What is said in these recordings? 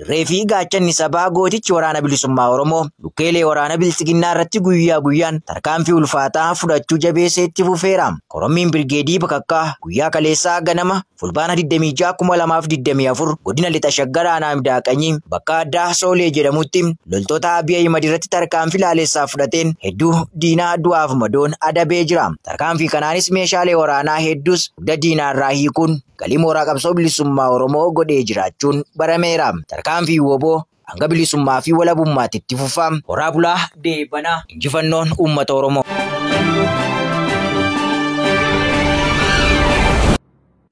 Reefii gaachanni sabaa gootichi waraana bilisummaa Oromoo lukkeelee waraana biltsiginnaa irratti guyyaa guyyaan tarkaanfii ulfaataa fudhachuu jabeessee itti fufeera. Korommiin Birgeedii Bakakkaa guyyaa kaleessaa ganama Fulbaana 26 2024 godina Lixa Shaggar aanaa Midaaqanyii bakka addaa Soolee jedhamutti loltoota Abiy Ahimad irratti tarkaanfii laalessaa fudhateen hedduu diinaa du'aaf madoon adabee jira. Tarkaanfii kanaanis meeshaalee waraanaa hedduus dugda diinaa irraa hiikuun galii mooraa qabsoo bilisummaa Oromoo godhee jiraachuun barameera. Tarkaanfii WBO hanga bilisummaa fi walabummaatti itti fufa. Horaa bulaa deebanaa injifannoon uummata Oromoo.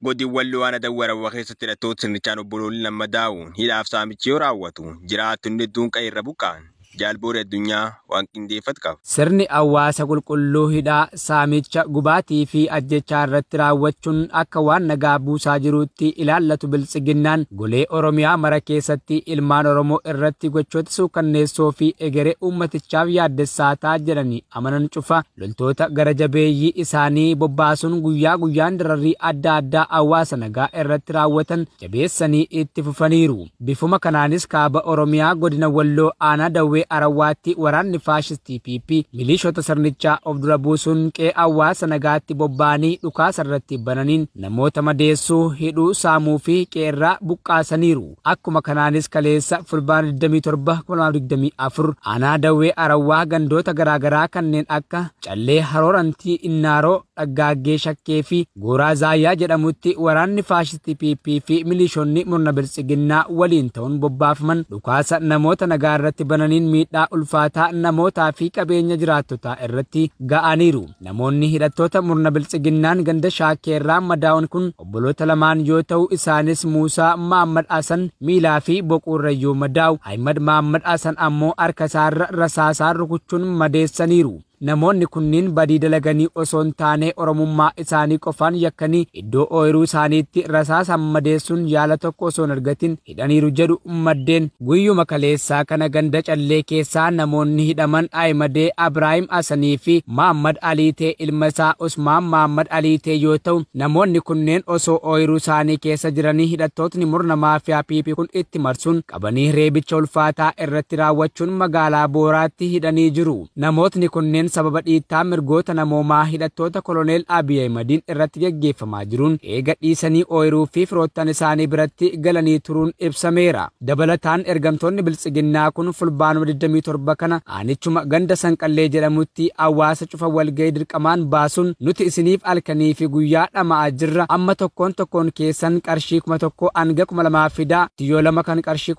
Godin Walloo aanaa Dawwarawwa keessatti hidhattoota sirnichaan obboloonni lama daa'uun hidhaaf saamichi yoo raawwatu jiraattonni hedduun qe'ee irra buqqa'an. Jaalboori addunyaa waan qindeeffatu qaba. Sirni hawaasa qulqulluu hidhaa saamicha gubaatii fi ajjechaa irratti raawwachuun akka waan nagaa buusaa jiruutti ilaallatu biltsiginnaan golee Oromiyaa mara keessatti ilmaan Oromoo irratti gochoota suukanneessoo fi egeree uummatichaaf yaaddessaa ta'a jedhanii amanan cufa loltoota gara jabeeyyii isaanii bobbaasuun guyyaa guyyaan dararrii adda addaa hawaasa nagaa irratti raawwatan jabeessanii itti fufaniiru. Bifuma kanaanis kaaba Oromiyaa godina Walloo aanaa Dawwee Arawaatti waraanni faashistii PP milishoota sirnichaa of dura buusuun qe'ee hawaasa nagaatti bobba'anii dhukaasa irratti bananiin namoota madeessuu, hidhuu, saamuu fi qe'eerraa buqqaasaniiru. Akkuma kanaanis kaleessa Fulbaana 27 2024 aanaa Dawwee Arawwaa gandoota garaagaraa kanneen akka Callee Haroorantii, Innaaroo, Dhaggaaggee Shakkee fi Gooraa Zaayyaa jedhamutti waraanni faashistii PP fi milishoonni murna biltsiginnaa waliin ta'uun bobbaafaman dhukaasa namoota nagaa irratti bananiin miidhaa ulfaataa namootaa fi qabeenya jiraattotaa irratti ga'aniiru. Namoonni hidhattoota murna biltsiginnaan ganda Shaakkeerraa madaa'uun kun obboloota lamaan yoo ta'u isaanis Muusaa Mahammad Hasan miilaa fi boquurrayyuu madaa'u, Ahimad Mahammad Hasan ammoo harka isaarra rasaasaan rukuchuun madeessaniiru. Namoonni kunniin badii dalaganii osoo hin taane Oromummaa isaanii qofaan yakkanii iddoo ooyiruu isaaniitti rasaasaan madeessuun yaala tokko osoo hin argatin hidhaniiru jedhu maddeen. Guyyuma kaleessaa kana ganda Callee keessaa namoonni hidhaman Ahimadee Abrahaim Hasanii fi Mahammad Aliitee ilma isaa Usmaan Mahammad Aliitee yoo ta'u namoonni kunneen osoo ooyiruu isaanii keessa jiranii hidhattootni murna maafiyaa PP kun itti marsuun qabanii reebicha ulfaataa irratti raawwachuun magaalaa Booraatti hidhanii jiru. Namootni kunneen sababa dhiittaa mirgoota namoomaa hidhattoota koloneel Abiy Ahimadiin irratti geggeeffamaa jiruun eega dhiisanii ooyiruu fi firoottan isaanii biratti galanii turuun ibsameera. Dabalataan ergamtoonni biltsiginnaa kun Fulbaanuma 27 kana aanichuma ganda Sanqallee jedhamutti hawaasa cufa walgahii dirqamaan baasuun nuti isiniif halkanii fi guyyaa dhama'aa jirra, amma tokkoon tokkoon keessan qarshii 1000 hanga 2000 fidaa, tiyyoo lama kan qarshii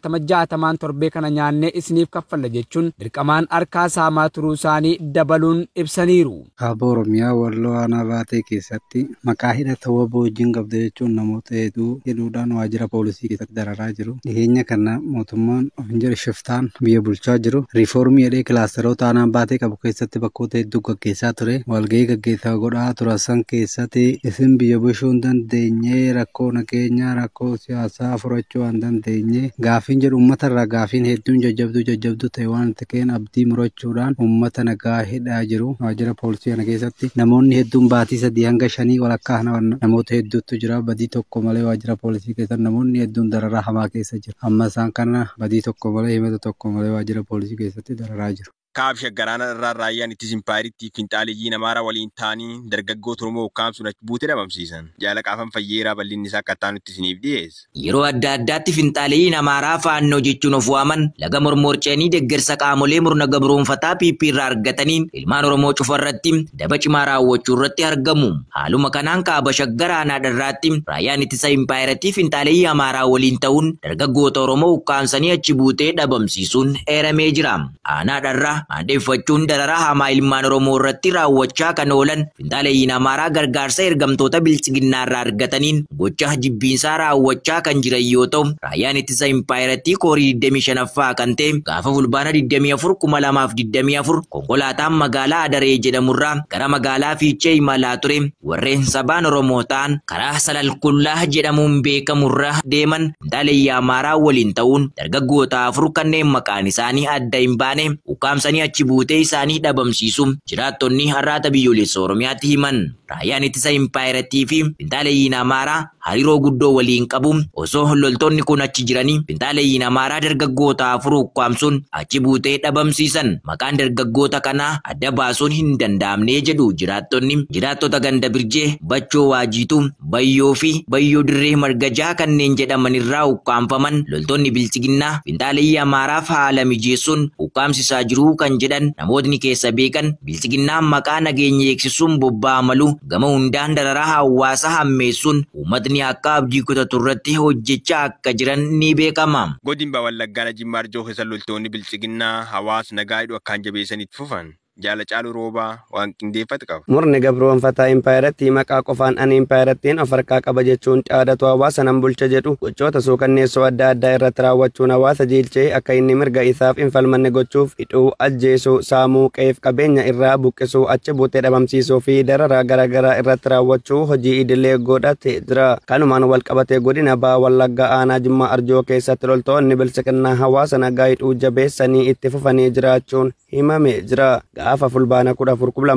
60,060 torbee kana nyaannee isiniif kaffalla jechuun dirqamaan harkaa saamaa turuu isaanii dabaluun ibsaniiru. Kaaba Oromiyaa Walloo aanaa Baatee keessatti maqaa hidhata WBO wajjin qabda jechuun namoota hedduu hidhuudhaan waajjira poolisii keessatti dararaa jiru. Dhiyeenya kana mootummaan of hin jedhe shiftaan biyya bulchaa jiru. Riifoormii jedhee kilaasteroota aanaan Baatee qabu keessatti bakkoota hedduu gaggeessaa ture. Walgahii gaggeessaa godhaa turan san keessatti isin biyya bulchuu hin dandeenye, rakkoo nageenyaa, rakkoo siyaasaa furachuu waan dandeenye gaafiin jedhu uummata irraa gaafiin hedduun jajjabduu ta'e waan ta'een abdii murachuudhaan uummata nagaa hidhaa jiru. Waajjira poolisii kana keessatti namoonni hedduun baatii 3 hanga 5 walakkaa namoota hedduutu jira. Badii tokko malee waajjira poolisii keessa namoonni hedduun dararaa hamaa keessa jiru. Amma isaan kana badii tokko malee himata tokko malee waajjira poolisii keessatti dararaa jiru. Kaab Shaggaraana irraa raayyaan ittisa impaayiriitti finxaaleyyii Amaaraa waliin ta'anii dargaggoota Oromoo ukkaamsuun achi buutee dhabamsiisan. Jaala qaafan fayyeeraa bal'inni isaa akka ta'an nutti isiniif dhiyeessa. Yeroo adda addaatti finxaaleeyyiin Amaaraa faannoo jechuun of waaman laga mormorceanii deeggarsa qaamolee murna gabroonfataa PP irraa argataniin ilmaan Oromoo cufarratti daba cimaa raawwachuu irratti argamu. Haaluma kanaan kaaba Shaggaraanaa irraatti raayyaan ittisa impaayiriitti finxaaleeyyii Amaaraa waliin ta'uun dargaggoota Oromoo ukkaamsanii achi buutee dhabamsiisuun eeramee jira. Aanaa dharraa maandeeffachuun dararaa hamaa ilmaan Oromoo irratti raawwachaa kan oolan finxaaleeyyiin Amaaraa gargaarsa ergamtoota bilchiginnaa irraa argataniin gocha jibbiinsaa raawwachaa kan jiran yoo ta'u raayyaan ittisa impaayiriitti koorii 25ffaa kan ta'e gaafa Fulbaana 24 2024 konkolaataan magaalaa Adaree jedhamurraa gara magaalaa Fiichee imalaa ture warreen sabaan Oromoo ta'an karaa Salalkullaa jedhamuun beekamurra deeman finxaaleeyyii Amaaraa waliin ta'uun dargaggoota afur kanneen maqaan isaanii adda hin baane ukkaamsanii ukkaamsanii achi buutee isaanii dhabamsiisu jiraattonni Arraata Biyyoolessa Oromiyaatti himan. Raayyaan ittisa impaayerattii fi finxaaleeyyiin Amaaraa hariiroo guddoo waliin qabu. Osoo loltoonni kun achi jiranii finxaaleeyyiin Amaaraa dargaggoota 4 ukkaamsuun achi buutee dhabamsiisan. Maqaan dargaggoota kanaa adda baasuun hin danda'amne jedhu jiraattonni. Jiraattota ganda Birjee, Bachoo Waajiituu, Bayyoo fi Bayyoo Dirree Margajaa kanneen jedhaman irraa ukkaamfaman loltoonni Bilchiginnaa finxaaleeyyii Amaaraaf haala mijeessuun ukkaamsisaa jiru kan jedhan namootni keessa beekan Bilchiginnaan maqaa nageenya eegsisuun bobba'aa malu gama hundaan dararaa hawaasa hammeessuun uummatni akka abdii kutatu irratti hojjechaa akka jiran ni beekama. Godin Wallaggaa Jimmaa Arjoo keessa loltoonni Bilchiginnaa hawaasa nagaa hidhuu akkaan jabeessanitti fufan. Jaala Caaluu Roobaa waan qindeeffate qaba. Murni gabroonfataa impaayeratti maqaa qofaan ani impaayerattiin of harkaa qaba jechuun dhaadatu hawaasa nan bulcha jedhu gochoota suukanneessoo adda addaa irratti raawwachuun hawaasa jiilchee akka inni mirga isaaf hin falmanne gochuuf hidhuu, ajjeesuu, saamuu, qe'eef qabeenya irraa buqqisuu, achi buutee dhabamsiisuu fi dararaa garaagaraa irratti raawwachuu hojii idilee godhatee jira. Kanumaan wal qabatee godina Baha Wallaggaa aanaa Jimmaa Arjoo keessatti loltoonni bilchiginnaa hawaasa nagaa hidhuu jabeessanii itti fufanii jiraachuun himamee jira. Gaafa fulbaana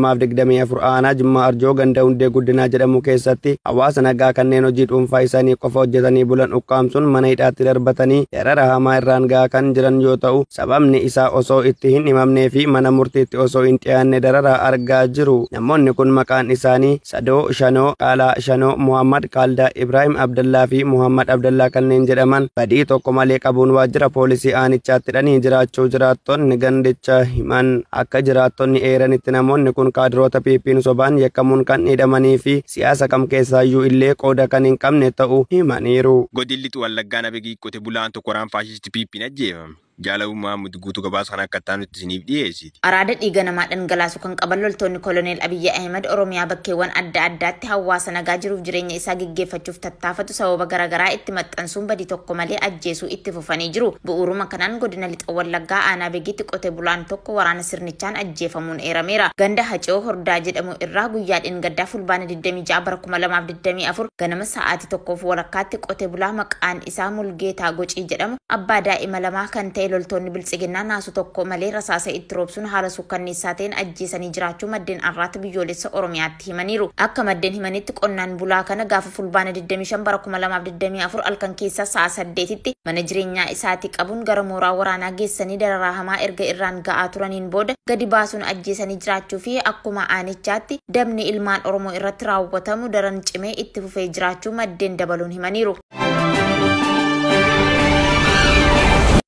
14/2024 aanaa Jimmaa Arjoo ganda Hundee Guddinaa jedhamu keessatti hawaasa nagaa kanneen hojii dhuunfaa isaanii qofa hojjetanii bulan ukkaamsuun mana hidhaatti darbatanii darara hamaa irraan gahaa kan jiran yoo ta'u, sababni isaa osoo itti hin himamnee fi mana murtiitti osoo hin dhiyaanne dararaa argaa jiru. Namoonni kun maqaan isaanii Sadoo Shanoo, Qaalaa Shanoo, Muhammad Kaaldaa, Ibrahim Abdallaa fi Muhammad Abdallaa kanneen jedhaman badii tokko malee qabuun waajjira poolisii aanichaatti hidhanii jiraachuu jiraattonni gandicha himan. Akka jiraattonni eeranitti namoonni kun kaadiroota PP'n sobaan yakkamuun kan hidhamanii fi siyaasa kam keessaayyuu illee qooda kan hin qabne ta'uu himaniiru. Godin Lixu Wallaggaa Nabegii qote bulaan tokko waraan faashistii PP'n ajjeefame. Jaalawuu Mahammud guutuu gabaasa kana akka taanutti isiniif dhiyeessiti. Araada dhiiga namaa dhangalaasu kan qaban loltoonni Koloneel Abiyyi Ahmed Oromiyaa bakkeewwan adda addaatti hawaasa nagaa jiruuf jireenya isaa gaggeeffachuuf tattaafatu sababa garaagaraa itti maxxansuun badii tokko malee ajjeesuu itti fufanii jiru. Bu'uuruma kanaan godina Lixa Wallaggaa aanaa Beegiitti qote bulaan tokko waraana sirnichaan ajjeefamuun eerameera. Ganda Hacoo Hordaa jedhamu irraa guyyaa dheengaddaa fulbaana 26 bara 2024 ganama sa'aatii 1:15 qote bulaa maqaan isaa Mulgeetaa Gocii jedhamu abbaa daa'ima lamaa kan ta'e loltoonni bilchiginnaa naasuu tokko malee rasaasa itti roobsuun haala suukkanneessaa ta'een ajjeesanii jiraachuu maddeen Arraata Biyyoolessa Oromiyaatti himaniiru. Akka maddeen himanitti qonnaan bulaa kana gaafa fulbaana 25 bara 2024 halkan keessaa sa'a 8tti mana jireenyaa isaatii qabuun gara mooraa waraanaa geessanii dararaa hamaa erga irraan ga'aa turaniin booda gadi baasuun ajjeesanii jiraachuu fi akkuma aanichaatti dabni ilmaan Oromoo irratti raawwatamu daran cimee itti fufee jiraachuu maddeen dabaluun himaniiru.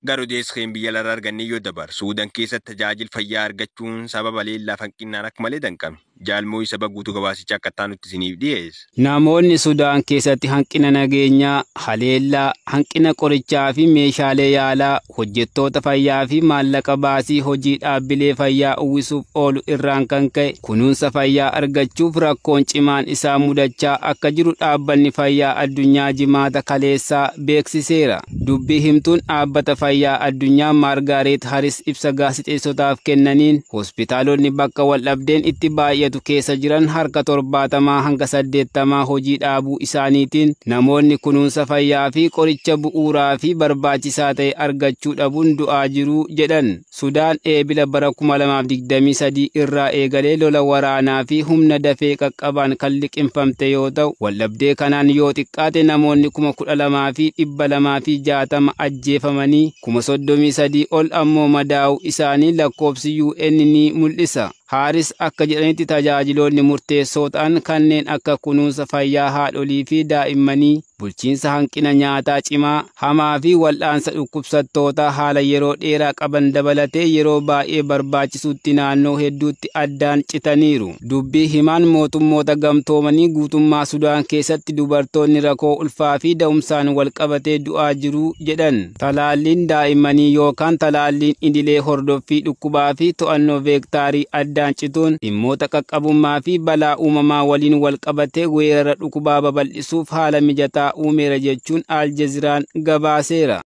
Garuu deeskeen biyya laraa argannee yoo dabar Suudaan keessatti tajaajila fayyaa argachuun sababa leellaa hanqinaan akka malee danqame. Jaalmoo saba guutuu gabaasicha akka taanutti isiniif dhiyeessa. Namoonni Sudaan keessatti hanqina nageenyaa, haleellaa, hanqina qorichaa fi meeshaalee yaalaa, hojjettoota fayyaa fi maallaqa baasii hojii dhaabbilee fayyaa uwwisuuf oolu irraan kan ka'e kunuunsa fayyaa argachuuf rakkoon cimaan isaa mudachaa akka jiru dhaabbanni fayyaa addunyaa jimaata kaleessaa beeksiseera. Dubbii himtuun dhaabbata fayyaa addunyaa Maargaaret Haris ibsa gaazexeessotaaf kennaniin hospitaalonni bakka wal dhabdeen itti baay'atu keessa jiran harka 70 hanga 80 hojii dhaabuu isaaniitiin namoonni kunuunsa fayyaa fi qoricha bu'uuraa fi barbaachisaa ta'e argachuu dhabuun du'aa jiru jedhan. Sudaan eebila bara 2023 irraa eegalee lola waraanaa fi humna dafee qaqqabaan kan liqimfamte yoo ta'u, waldhabdee kanaan yoo xiqqaate namoonni 12,260 ajjeefamanii 33,000 ol ammoo madaa'uu isaanii lakkoofsi UN ni mul'isa. Haaris akka jedhanitti tajaajiloonni murteessoo ta'an kanneen akka kunuunsa fayyaa haadholii fi daa'immanii, bulchiinsa hanqina nyaataa cimaa, hamaa fi wal'aansa dhukkubsattootaa haala yeroo dheeraa qaban dabalatee yeroo baay'ee barbaachisutti naannoo hedduutti addaan citaniiru. Dubbii himaan mootummoota gamtoomanii guutummaa Sudaan keessatti dubartoonni rakkoo ulfaa fi da'umsaan wal qabatee du'aa jiru jedhan. Talaalliin daa'immanii yookaan talaalliin idilee hordoffii dhukkubaa fi to'annoo veektaarii addaan cituun dhimmoota qaqqabummaa fi balaa uumamaa waliin wal qabatee weerara dhukkubaa babal'isuuf haala mijataa uumeera jechuun Aljeeziraan gabaaseera.